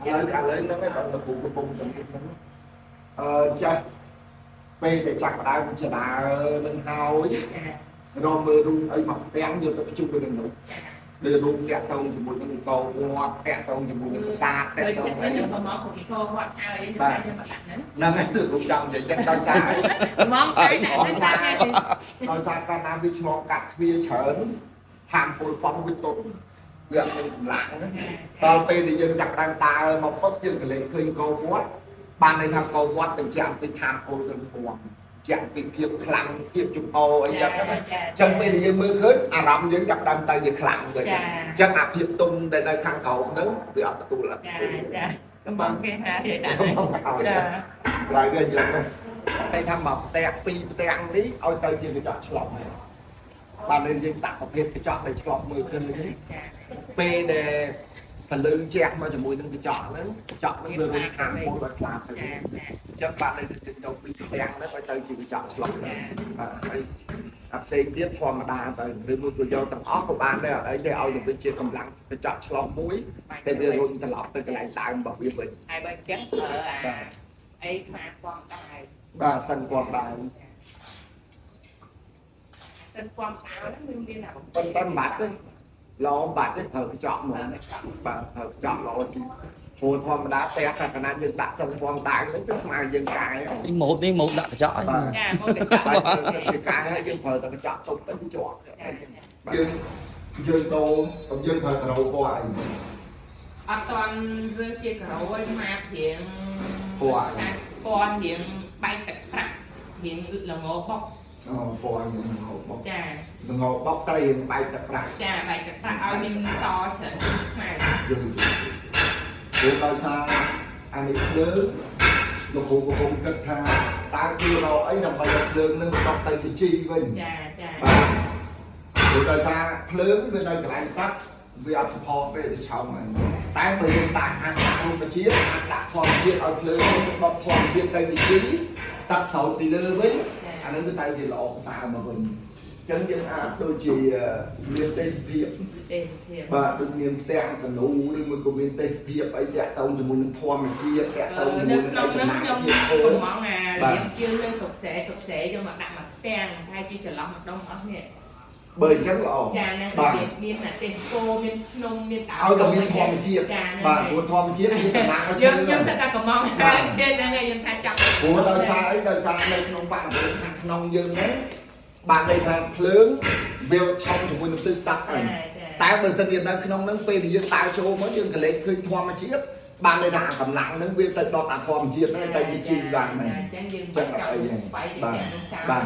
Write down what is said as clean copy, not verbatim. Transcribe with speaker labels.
Speaker 1: ឥឡូវហ្នឹងឯងបងលោកគ្រូកំពុងតែហ្នឹងអឺចាស់ពេលដែលចាប់ផ្ដើមចដើនឹងហើយ
Speaker 2: ចា
Speaker 1: រកមើលរូបអីមកផ្ទាំងយកទៅភ្ជុះទៅនឹងនោះដូចរូបតាក់តងជាមួយនឹងកោវត្តតាក់តងជាមួយនឹងប្រាសាទតា
Speaker 2: ដូច
Speaker 1: ក់តង
Speaker 2: ចិត្ត
Speaker 1: អី
Speaker 2: ខ្ញុំក៏មកខ្ញុំក៏វត្តហើយខ្ញុំយកមកដាក់ហ្នឹង
Speaker 1: ហ្នឹងហើយគឺខ្ញុំចង់និយាយចឹងដោយសារ
Speaker 2: មកតែដាក់ហ្នឹងសារ
Speaker 1: ដោយសារកាលណាវាឆ្លងកាត់ទ្វារច្រើនថាមពលហ្វង់វាទន់វាអត់មានកម្លាំងណាដល់ពេលដែលយើងចាប់ដើមដើរមកពុតយើងក៏លេចឃើញកោវត្តបានន័យថាកោវត្តបញ្ជាក់ពីថាមពលរឹងមាំជាក់ពីភាពខ្លាំងភាពជំអអីចឹងណាចឹងពេលដែលយើងមើលឃើញអារម្មណ៍យើងចាប់ដើមទៅជាខ្លាំងវិញ
Speaker 2: ចា
Speaker 1: ចឹងអាភាពទុំដែលនៅខាងក្រោមហ្នឹងវាអត់ទទួលអត់
Speaker 2: ចាចាកំងគេហាគេដាក់
Speaker 1: មកឲ្យ
Speaker 2: ចា
Speaker 1: ក្រោយវាយើងតែថាមកផ្ទាំងពីរផ្ទាំងនេះឲ្យទៅជាកញ្ចក់ឆ្លប់ បាទនេះយើងដាក់ប្រភេទកញ្ចក់ដែលឆ្លប់មើលឃើញនេះ
Speaker 2: ចា
Speaker 1: ពេលដែលពលឺជះមកជាមួយនឹងកញ្ចក់ហ្នឹងកញ្ចក់ហ្នឹងវារុញខាងពលឲ្យខ្លាទៅ
Speaker 2: ចា
Speaker 1: អញ្ចឹងបាទនេះយើងយកពីផ្ទាំងហ្នឹងឲ្យទៅជាកញ្ចក់ឆ្លប់ទៅបាទហើយអាផ្សេងទៀតធម្មតាទៅឬមួយក៏យកទាំងអស់ក៏បានដែរអត់អីទេឲ្យតែវាជាកម្លាំងកញ្ចក់ឆ្លប់មួយដែលវារុញត្រឡប់ទៅកន្លែងដើមរបស់វាវិញ
Speaker 2: ហើយបើអញ្ចឹងប្រើអាអីខ្លាពងដែរ
Speaker 1: បាទសិនគាត់ដើម
Speaker 2: សិនពងដើហ្នឹងវាមានអា
Speaker 1: ប៉ុន្តែមិនបាត់ទេល្អបាត់ទេប្រើកញ្ចក់ហ្មងបាទប្រើកញ្ចក់ល្អជាងព្រោះធម្មតាផ្ទះតែកណាត់យើងដាក់សឹងពងដើមហ្នឹងវាស្មើយើងកាយ
Speaker 3: នេះម៉ូតនេះម៉ូតដាក់កញ្ចក់ហ្នឹង
Speaker 2: ចាមកកញ្ចក់
Speaker 1: បាទបើសិនជាកាយហើយយើងប្រើតែកញ្ចក់ទុកទៅវាជាប់យើងយើងដូរយើងប្រើការ៉ូពណ៌អី
Speaker 2: អត់តន់រើជាការ៉ូឲ្យមកព្រៀង
Speaker 1: ពណ៌អី
Speaker 2: ពណ៌រៀងបែកទឹកប្រាក់រៀងល្ងបុក
Speaker 1: អូពណ៌យើងងបុក
Speaker 2: ចា
Speaker 1: ងបុកត្រីយើងបែកទឹកប្រាក់
Speaker 2: ចាបែកទឹកប្រាក់ឲ្យមានសច្រើនខ្មៅ
Speaker 1: យើងព្រោះដោយសារអានេះភ្លើងលោកគ្រូកំពុងគិតថាតើគឺរកអីដើម្បីឲ្យភ្លើងនឹងដប់ទៅទៅជីវិញ
Speaker 2: ចាចា
Speaker 1: បាទព្រោះដោយសារភ្លើងវានៅកន្លែងទឹកវាអត់ support ទេវាឆោមហ្នឹងតែបើយើងដាក់អាចដាក់រុក្ខជាតិអាចដាក់ធម្មជាតិឲ្យភ្លើងនឹងដប់ធម្មជាតិទៅទៅជីទឹកស្រោចពីលើវិញអានឹងគឺតែជាល្អប្រសើរមកវិញអញ្ចឹងយើងអាចដូចជាមានទេសភាព
Speaker 2: ទេភាព
Speaker 1: បាទដូចមានផ្ទាំងកនូឬមួយក៏មានទេសភាពអីតាក់ទងជាមួយនឹងធម្មជាតិតាក់ទង
Speaker 2: នៅ
Speaker 1: ជាមួយនឹង
Speaker 2: ក្នុងនោះខ្ញុំ
Speaker 1: ជាតិឈើ
Speaker 2: កំងអារៀបជើងនឹងសុកស្រែសុកស្រែយកមកដាក់មកផ្ទាំងហើយជាចន្លោះម្ដុំអស់នេះ
Speaker 1: បើអញ្ចឹងល្អ
Speaker 2: ចាហ្នឹង
Speaker 1: បាទ
Speaker 2: មានអាទេសគោមានភ្នំមានដើម
Speaker 1: ឲ្យតែមានធម្មជាតិ
Speaker 2: ចា
Speaker 1: បាទព្រោះធម្មជាតិវាតំណាងឲ្យឈើ
Speaker 2: យើងខ្ញុំសិតតែកំងហើយទៀតហ្នឹងហើយខ្ញុំថាចង់
Speaker 1: ព្រោះដោយសារអីដោយសារនៅក្នុងបរិវេណខាងក្នុងយើងហ្នឹងបាទន័យថាភ្លើងវាឆុងជាមួយនឹងទឹកទឹកអីតែបើសិនជានៅក្នុងហ្នឹងពេលដែលយើងដើរចូលមកយើងក៏លេចឃើញធម្មជាតិបានន័យថាអាកម្លាំងហ្នឹងវាទៅដុតអាធម្មជាតិហ្នឹងទៅជាជីបានមែន
Speaker 2: អញ្ចឹងយើងចង់បាយជាទាំងនឹងចាំ
Speaker 1: បាទ